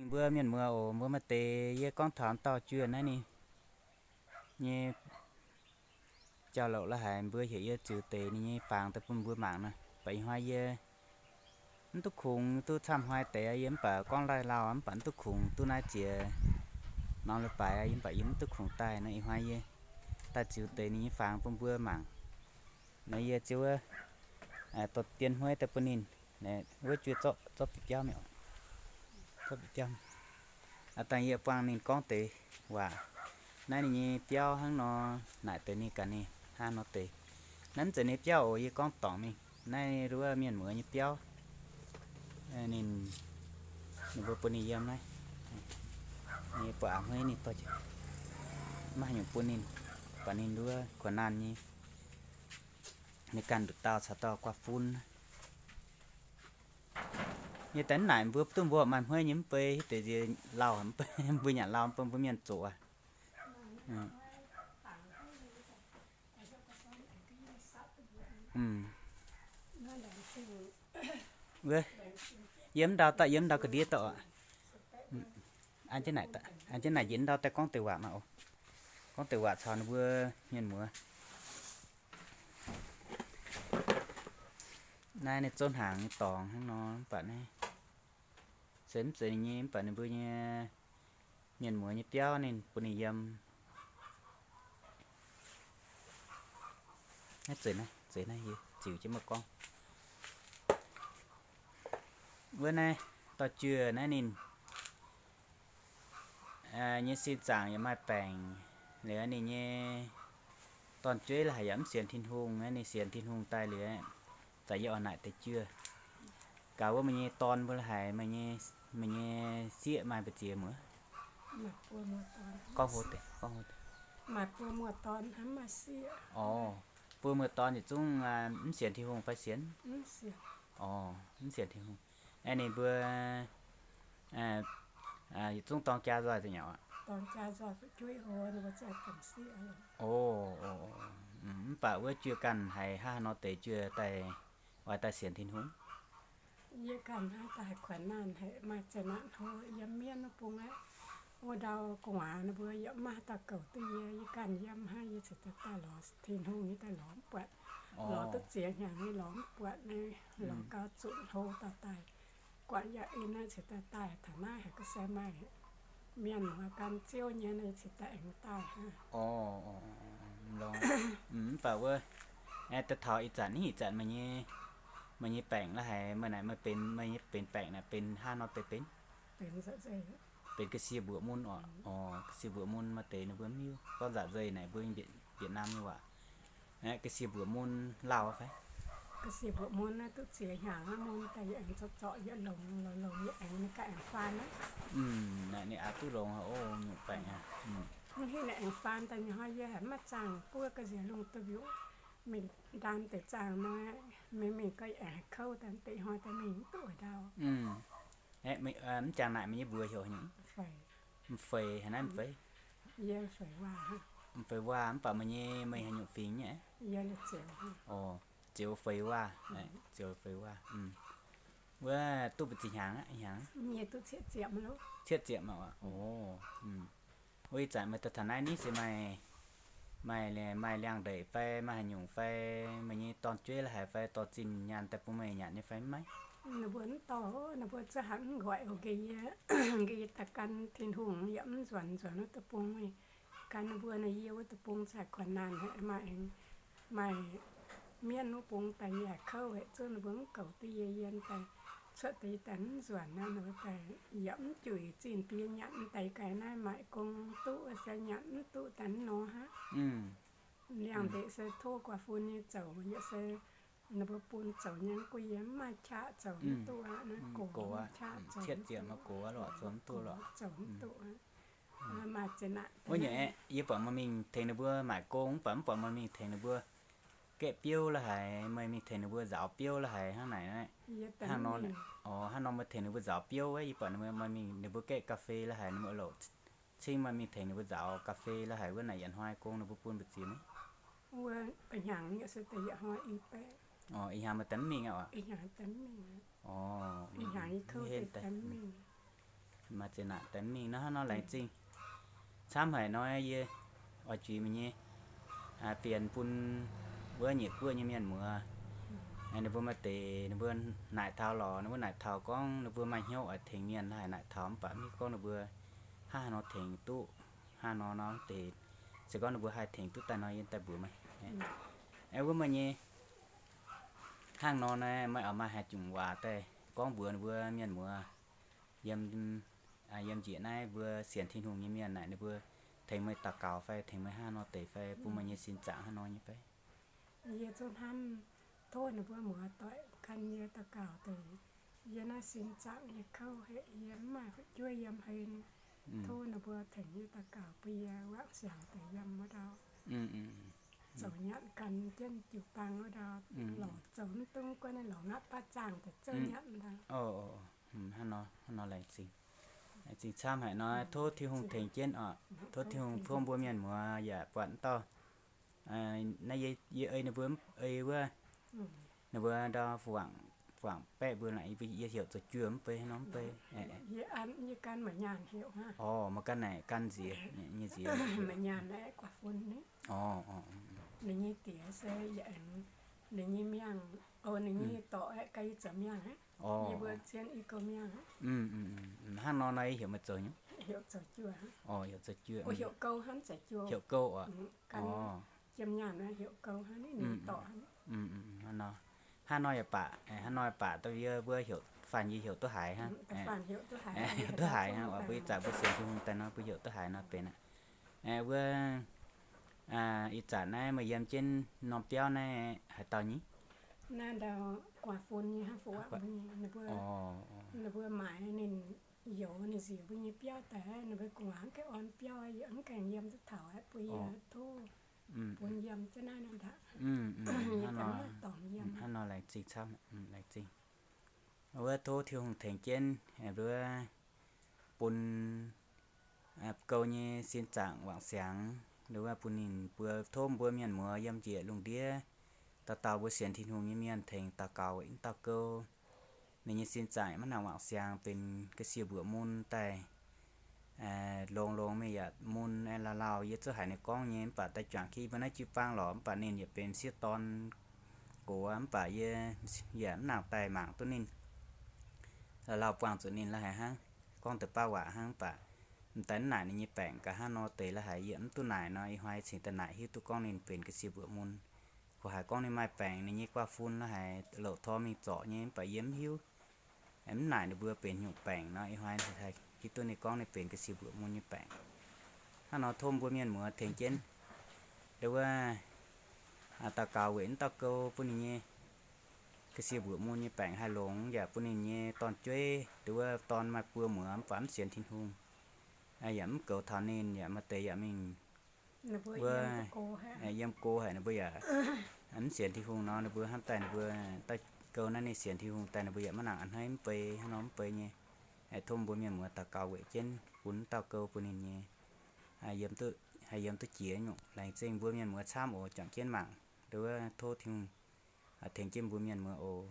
Mbuo mienh muoz oc, mbuo maaih deix yie gorngv taux dauh juoh naaiv ninh nyei jauv-louc la'haic, mbuo heuc yie ziux deix ninh nyei fangx daaih bun mbuo mangc nor. Baac ih hnoi yie mv duqv kungx duqv camv hnoi deix, yie mv baac gorngv laih lauh mv baac mv duqv kungx duqv naaiv ziex norm leiz-baaix, yie mv baac yie mv duqv kungx daaih nor, ih hnoi yie daaih ziux deix ninh nyei fangx bun mbuo mangc. Nor yie ziouc wuov dorh dien hmueiv daaih bun ninh, wuov juoh zorqv, zorqv bieqc biauv mi'aqv. Zorqv bieqc biauv. Aa, dangh yie buangh ninh gorngv deix waac. Naaiv ninh nyei biauv hnangv nor, naaic deix ninh gaax ninh hnangv nor deix. Naaiv mv zeiz ninh biauv oc, yie gorngv dorngc mingh. Naaiv wuov mienh muoz nyei biauv. Ninh, ninh mbuo bun ninh yiem naaiv. Ninh buatc a'hneiv ninh dorh, maiv haaix nyungc bun ninh, baac ninh wuov kuonx naanh nyei. Ninh ganh nduqc dauh caux dauh guaax fun. Yie daaih naaic mbuo duqv mbuo maaih hmueiv nyei mv bei, hiuv deix nziex lauh, mbuo nyanc lauh mv bei mbuo mienh zoqc aqv. Yiem ndau daaih, yiem ndau ga'ndiev daaih oc. An jienv naaic njiec ndau daaih gorngv deix waac maah oc. Gorngv deix waac caux ninh mbuo mienh muoz. Naaiv ninh zouv hnaangx nyei dorngx hnangv nor mv baac naaiv se mv zeiz ninh nyei, mv baac ninh mbuo nyei mienh muoz nyei biauv ninh bun ninh yiem. Naaiv zeiz naaiv, zeiz naaiv yie ziux jienv maiv gorngv. Wuov naaiv dorh juoh naaiv ninh nyei sin zaangc yaac maaih baengc, liuz ninh nyei dorn-jueiv la'haic yaac mv sienx Tin-Hungh, ninh sienx Tin-Hungh daaih liuz, zaqc yie oix naaic deix juoh. Gaax wuov meih nyei dorn mbuo la'haic, meih nyei sieqv maaih mbu'ziex muoz? Gorngv hlo deix, gorngv hlo deix. Maaih buo muoz-dorn hnamv maaih sieqv. Orv, buo muoz-dorn yietc zungv mv sienx Tin-Hungh fai sienx? Orv, mv sienx Tin-Hungh. Aeqv, ninh mbuo yietc zungv dorng jaa nzoih za'nyauc aqv. Orv, mv baac wuov juoh ganh haiz hnangv haaix nor deix juoh daaih oix daaih sienx Tin-Hungh? Yie ganh hnangv daaih kuonx naanh haic, maaih zeqc naanc hlo yiem mienv wuov bung aqv. Wuov ndau gu'nguaaz ninh mbuo yaac mv maaih haaix dauh goux duqv yie. Yie ganh yiem hnangv, yie ziouc daaih lorz Tin-Hungh nyei daaih lorz mv buatc. Lorz duqv ziex hnyangx nyei lorz mv buatc naaiv, lorz gau zuqc hlo dauh daaih. Guatc yaac en naaiv ziouc daaih daaih taux naaiv haic, ga'sie maaih mienh muoz gan ziouv nyei naaiv ziouc daaih aengx daaih hnangv. Mv baac wuov, daaih taux ih zanc, ih zanc meih nyei, meih nyei baengc la'haic, meih naaic meih benx, meih nyei benx baengc naaic benx hnangv nor deix benx? Benx ga'sie mbuoqc mun oc. Orv, ga'sie mbuoqc mun maaih deix ninh mbuo mv hiuv. Gorngv nzaac nzeic naaic mbuo Việt Nam nyei waac. Ga'sie mbuoqc mun lauh fai? Ga'sie mbuoqc mun naaiv duqv ziex hnyangx aqv, mun daaih yie aengx zorqv zorqv yie longx, longx longx yie aengx ninh ganh aengx faan aqv. Naaic ninh aqc duqv longx aqv, o, nyungc baengc aqv. Mv hiuv naaic aengx faan daaih nyei hnoi yie haiz mv maaih zaangh buov ga'nziex lungh duqv mbiuh mingh ndaam deix zaangh nor, mingh mingh gau yie aengx haih kouv daaih deix hnoi daaih mingh mv duqv wuov ndau. Mv jangx naaic meih nyei mbuox heuc haaix nyungc? M'feix, haaix naaiv M'feix? M'feix waac mv baac meih nyei, meih haaix nyungc fingx nyei? Orv, Zioux Feix Waac, Zioux Feix Waac. Wuov duqv mbu'ziex hnyangx aqv? Cietv ziepc aqv. Orv, wuov ih zanc meih daaih taux naaiv nitv se maaih, maaih, maaih liangx-ndeic fai maaih haaix nyungc fai meih nyei dorn-jueiv la'haic fai dorh zinh nyaanh daaih bun meih nyanc nyei fai mv maaih? Ninh mbuo mv dorh, ninh mbuo za'gengh mv nqoic oc. Nqe yie, nqe yie daaih gan Tin-Hungh yaac mv nzuonx, nzuonx wuov deic-bung. Gan ninh mbuo naaic yie wuov deic-bung za'gengh kuonx naanh haic, maaih, maaih mienv wuov bung daaih yie haiz kouv haic, zungv ninh mbuo mv goux duqv yie, yie daaih cuotv deix daaih mv nzuonx aqv, ninh mbuo daaih yaac mv juic zinh bun yie nyanc, daaih gaax naaiv maaic gong duqv se nyanc mv duqv daaih mv nor aqv. Liangx-ndeic se tov guaax fun nyei zoux, yaac se ninh mbuo bun zoux nyei, guv yie mv maaih qaqv zoux mv duqv aqv, naaiv gox qaqv zoux mv duqv, zoux mv duqv aqv. Wuov nyungc aeqv, yie buatc meih mingh tengx ninh mbuo maaic gong, mv baac mv buatc meih mingh tengx ninh mbuo gaeqv biouv la'haic, meih mingh tengx ninh mbuo nzaaux biouv la'haic hnangv naaic. Hnangv nor, orv, hnangv nor meih tengx ninh mbuo nzaaux biouv, yie buatc meih mingh ninh mbuo gaeqv ga'fei la'haic, ninh mbuo loc cingv meih mingh tengx ninh mbuo nzaaux ga'fei la'haic, wuov naaic yietc hnoi gong ninh mbuo bun mbu'ziex nyei? Orv, ih hnyangx meih daaih mv mingh aqv? Orv, ih hnyangx yie kouv deix daaih mv mingh. Maaih zeqc naaic daaih mingh nor, hnangv nor laengz zingh. Camv haic nor, yie oix juix meih nyei fienx bun wuov nyeic guoqv nyei mienh muoz. Ninh mbuo maaih deix ninh mbuo naaic taux lorqc, ninh mbuo naaic taux gorngv ninh mbuo maaih hnyouv oix tengx mienh haic naaic taux, mv baac mv hiuv gorngv ninh mbuo hnangv haaix nor tengx duqv hnangv nor nor deix. Se gorngv ninh mbuo haih tengx duqv daaih nor, yie daaih mbuox meih. Aeqv, wuov meih nyei hnangv nor naaiv, meih oix maaih haaix nyungc waac daaih gorngv mbuox ninh mbuo mienh muoz yiem, yiem njiec naaiv mbuo sienx Tin-Hungh nyei mienh naaic, ninh mbuo tengx meih daux gaux fai tengx meih hnangv nor deix fai bun meih nyei sin zaangc hnangv nor nyei fai? Yie zungv hnamv tov ninh mbuo muoz-doic gan yie daux gaux deix. Yie naaiv sin zaangc yie kouv haic, yie mv maaih fu'jueiv yiem haaix. Tov ninh mbuo tengx yie daux gaux bun yie wangc siangx deix yiem wuov ndau zoux nyanc gan jienv jiu-baang wuov ndau, lorz zoux mv dungv guanh, lorz ngaatv baav zaangh deix zouv nyanc ndau. Hnangv nor, hnangv nor laengz zingh. Laengz zingh camv haic nor, tov Tin-Hungh tengx jienv oc. Tov Tin-Hungh tov mbuo mienh muoz yaac buatc dauh naaiv yie ei ninh mbuo, ei wuov, ninh mbuo ndau fungc, fungc baeqv mbuo naaic, yie heuc zoux juoh mv bei nor mv bei. Orv, maaih ganh naaic gan nziex nyei nziex. Orv, ninh nyei diex se ninh nyei miangh, ninh nyei dorc aeqv, gan yie zoux miangh aqv. Yie mbuo zien i go miangh aqv. Hnangv nor nor yie heuc meih zoux nyei. Orv, heuc zoux juoh. Heuc gouv hnangv, heuc gouv oc. Jiem nyaanh heuc gouv hnangv, ninh dorc hnangv. Hnangv nor yaac baac, hnangv nor yaac baac, da'yie mbuo heuc, faanh yie heuc duqv haiz hnangv. Heuc duqv haiz hnangv, oix mbuo ih zanc mbuo sienx Tin-Hungh daaih nor mbuo heuc duqv haiz nor benx aqv. Wuov, ih zanc naaiv meih yiem jienv norm biauv naaiv haaix dauh nyei? Naaiv ndau guaax fun nyei, hnangv fun, ninh mbuo maaiz ninh youz ninh nziec mbuo nyei biauv daaih, ninh mbuo gu'nguaaz mv gaengh orn biauv, yie mv gaengh yiem duqv taux aqv, bun yie tov bun yiem jienv naaiv naaiv ndaangc. Hnangv nor laengz zingh camv, laengz zingh. Wuov tov Tin-Hungh tengx jienv, wuov bun gouv nyei sin zaangc wangc siangx, wuov bun ninh mbuo, tov mbuo mienh muoz yiem njiec lungh ndiev, dauh dauh mbuo sienx Tin-Hungh nyei mienh tengx daux gaux weic wuov dauh gouv. Ninh nyei sin zaangc maiv nangc wangc siangx, benx ga'sie mbuoqc mun daaih. Longx longx mingh yaac mun aengx lauh lauh. Yie zuqc haiz ninh gorngv nyei, mv baac daaih juangc ginv mbuo naaiv jiu-baang lorqc, mv baac ninh yaac benx sieqv dorn gox, mv baac yie yaac mv nangc daaih mangc duqv ninh. Lauh lauh buangh zuqc ninh la'haiz hnangv, gorngv deix baav waac hnangv, mv baac m'daaih mv naaic ninh nyei baengc gaax hnangv nor deix la'haiz, yie mv duqv naaic nor, ih hnoi cingx daaih naaic hiuv duqv gorngv ninh benx ga'sie mbuoqc mun. Kungx haiz gorngv ninh maaih baengc, ninh nyei guaav fun la'haiz louc tor mingh zorc nyei, mv baac yie mv hiuv. Mv naaic ninh mbuo benx nyungc baengc nor, ih hnoi hiuv duqv ninh gorngv ninh benx ga'sie mbuoqc mun nyei baengc. Hnangv nor tov mbuo mienh muoz tengx jienv, wuov, daux gaux weic wuov dauh gouv bun ninh nyei ga'sie mbuoqc mun nyei baengc haih longx, yaac bun ninh nyei dorn-jueiv, wuov, dorn maaih buo muoz mv baac mv sienx Tin-Hungh, yaac mv goux taux ninh, yaac maaih deix yaac mingh wuov, yiem go haic, ninh mbuo yaac mv sienx Tin-Hungh nor, ninh mbuo hnamv daaih ninh mbuo dauh gouv naaiv ninh sienx Tin-Hungh daaih ninh mbuo yaac maiv nangc a'hneiv mv bei, hnangv nor mv bei nyei. Tov mbuo mienh muoz daux gaux weic jienv bun wuov dauh gouv bun ninh nyei haih yiem duqv jiex nyungc. Laengz zingh mbuo mienh muoz camv oc, juangc jienv mangc, wuov, tov Tin-Hungh tengx jienv mbuo mienh muoz oc.